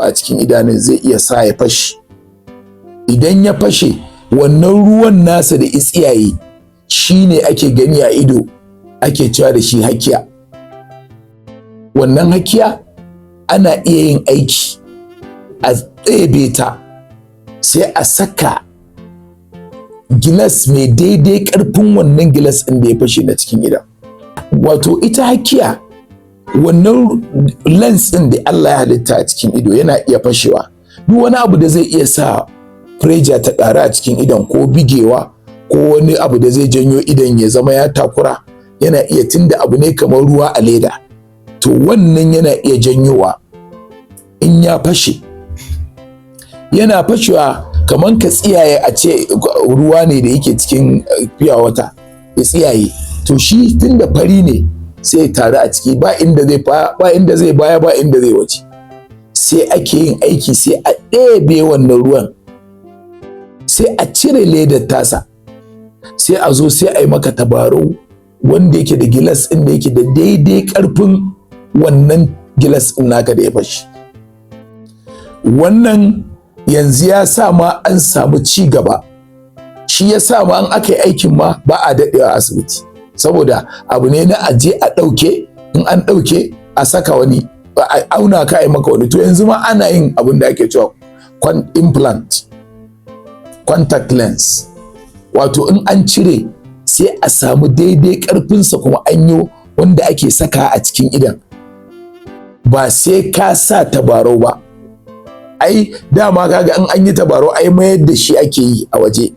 A cikin idanun zai iya sa ya fashe. Idan ya fashe, wannan ruwan nasa da itsiyaye shi ne ake gani a ido, ake cewa da shi hakiya. Wannan hakiya ana iya yin aiki a ɗebe ta, sai a saka gilas mai daidai ƙarfin wannan gilas ɗin da ya fashe na cikin idan. Wato ita hakiya, wannan lens ɗin da Allah ya halitta a cikin ido yana iya fashewa. Duk wani abu da zai iya sa pressure ta ƙaru a cikin idon, ko bigewa, ko wani abu da zai janyo idon ya zama ya takura, yana iya, tunda abu ne kamar ruwa a leda, to wannan yana iya janyowa in ya fashe. Yana fashewa kamar ka tsiyaye, a ce ruwa ne da yake cikin fiya wata ya tsiyaye. To shi tunda fari ne, sai ya taru a ciki, ba inda zai baya, ba inda zai waje. Sai ake yin aiki, sai a ɗebe wannan ruwan, sai a cire ledar tasa, sai a zo sai a yi maka tabarau wanda yake da gilas ɗin da yake da daidai ƙarfin wannan gilas ɗin naka da ya fashe. Wannan yanzu ya sa ma an samu ci gaba. Shi ya sa ma an aka yi aikin ma ba a daɗewa asibiti, saboda abu ne na aje a ɗauke, in an ɗauke a saka wani, a auna ka, a yi maka wani. To yanzu ma ana yin abin da ake cewa implant contact lens, wato in an cire sai a samu daidai ƙarfinsa, kuma an yi wanda ake saka a cikin idan, ba sai ka sa tabarau ba. Ai dama kaga in an yi tabarau, ai mayar da shi ake yi a waje.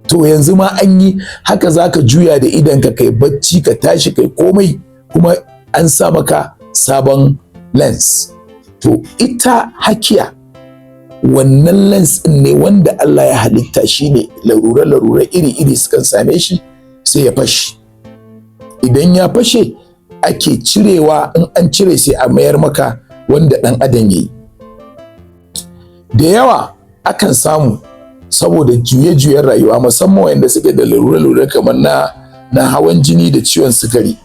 To yanzu ma an yi haka, zaka juya da idan ka, kai bacci, ka tashi, kai komai, kuma an sa maka sabon lens. To ita hakiya, wannan lens ɗin ne wanda Allah ya halitta, shi ne larure-larure iri-iri sukan same shi sai ya fashe. Idan ya fashe ake cirewa, in an cire sai a mayar maka wanda ɗan adam ya yi. Da yawa akan samu saboda juye-juyen rayuwa, musamman wanda suke da larure-larure kamar na hawan jini da ciwon sukari.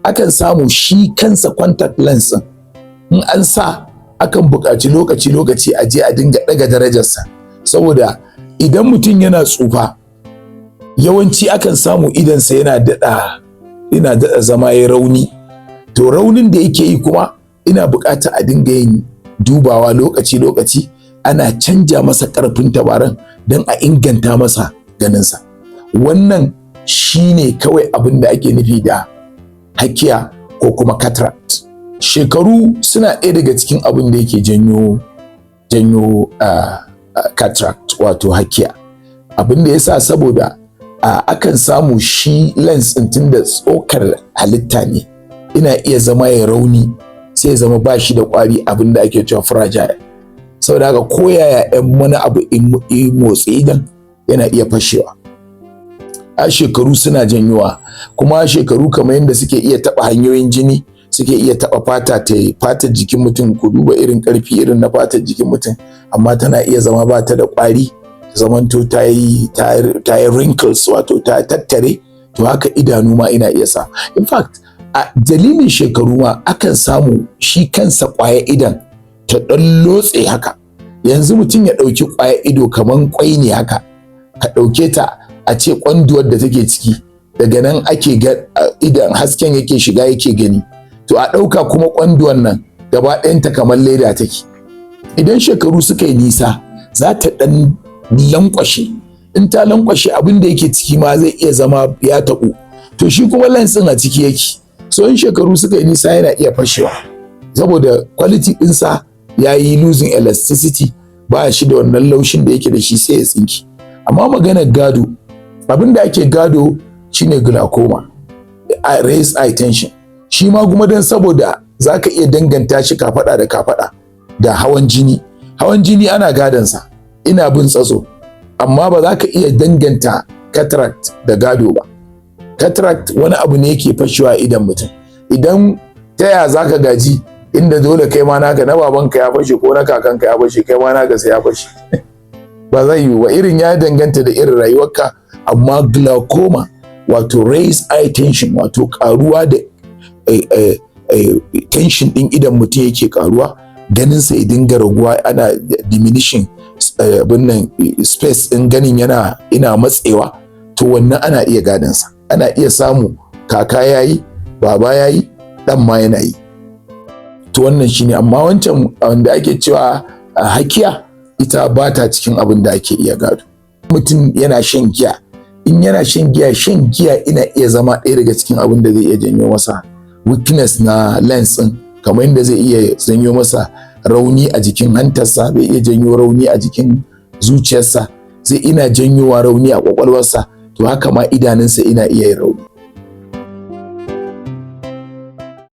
Akan samu shi kansa contact lens ɗin, in an sa, akan buƙaci lokaci-lokaci a je a dinga ɗaga darajarsa, saboda idan mutum yana tsufa, yawanci akan samu idansa yana daɗa zama ya rauni. To raunin da yake yi kuma ina buƙata a dinga yin dubawa lokaci-lokaci, ana canja masa ƙarfin tabaran don a inganta masa ganinsa. Wannan shine kawai abin da ake nufi da hakiya ko kuma cataract. Shekaru suna ɗaya daga cikin abin da yake janyo cataract, wato hakiya. Abin da yasa, saboda akan samu shi lens ɗin, tunda tsokar halitta ne, ina iya zama ya rauni, sai ya zama ba shi da ƙwari, abin da ake cewa fragile. Saboda haka ko yaya ɗan wani abu in motsi idan, yana iya fashewa. A shekaru suna janyowa. Kuma shekaru, kamar yadda suke iya taɓa hanyoyin jini, suke iya taɓa fata, ta fatar jikin mutum. Ku duba irin ƙarfi irin na fatar jikin mutum, amma tana iya zama ba ta da ƙwari, zamanto ta yi wrinkles, wato ta tattare. To haka idanu ma ina iya sa. In fact, a dalilin shekaru ma akan samu shi kansa ƙwaya idan ta ɗan lotse haka. Yanzu mutum ya ɗauki ƙwaya ido kaman ƙwai ne haka, ka ɗauke ta, a ce ƙwanduwar da take ciki, daga nan ake ga idan hasken yake shiga, yake gani. To a ɗauka kuma ƙwanduwar nan gaba ɗayanta kamar leda take. Idan shekaru suka yi nisa, za ta ɗan lankwashe. In ta lankwashe, abin da yake ciki ma zai iya zama ya taɓu. To shi kuma lens ɗin a ciki yake. So in shekaru suka yi nisa, yana iya fashewa, saboda quality ɗinsa ya yi losing elasticity, ba shi da wannan laushin da yake da shi, sai ya tsinki. Amma maganar gado, abin da ake gado shine glaucoma, raised eye tension. Shi ma kuma dan saboda za ka iya danganta shi kafaɗa da kafaɗa da hawan jini. Hawan jini ana gadonsa, ina bin tsatso, amma ba za ka iya danganta cataract da gado ba. Cataract wani abu ne yake fashewa idan mutum. Idan ta ya za ka gaji, inda dole kai ma naka, na babanka ya fashe ko na kakanka ya fashe, kai ma naka sai ya fashe? Ba zai yiwu ba. Irin ya danganta da irin rayuwarka. Amma glaucoma, wato raise eye tension, wato karuwa da tension din idan mutum yake karuwa, Ganinsa ya dinga raguwa, ana diminishing abin nan, space ɗin ganin yana ina matsewa. To wannan ana iya gadonsa, ana iya samu kaka yayi, baba yayi, ɗan ma yana yi. To wannan shine. Amma wancan wanda ake cewa hakiya, ita ba ta cikin abin da ake iya gado. Mutum yana shan giya, in yana shan giya, shan giya ina iya zama ɗaya daga cikin abin da zai iya janyo masa weakness na lens ɗin, kamar yadda zai iya janyo masa rauni a jikin hantarsa, zai iya janyo rauni a jikin zuciyarsa, zai ina janyowa rauni a kwakwalwarsa. To haka ma idanunsa ina iya yin rauni.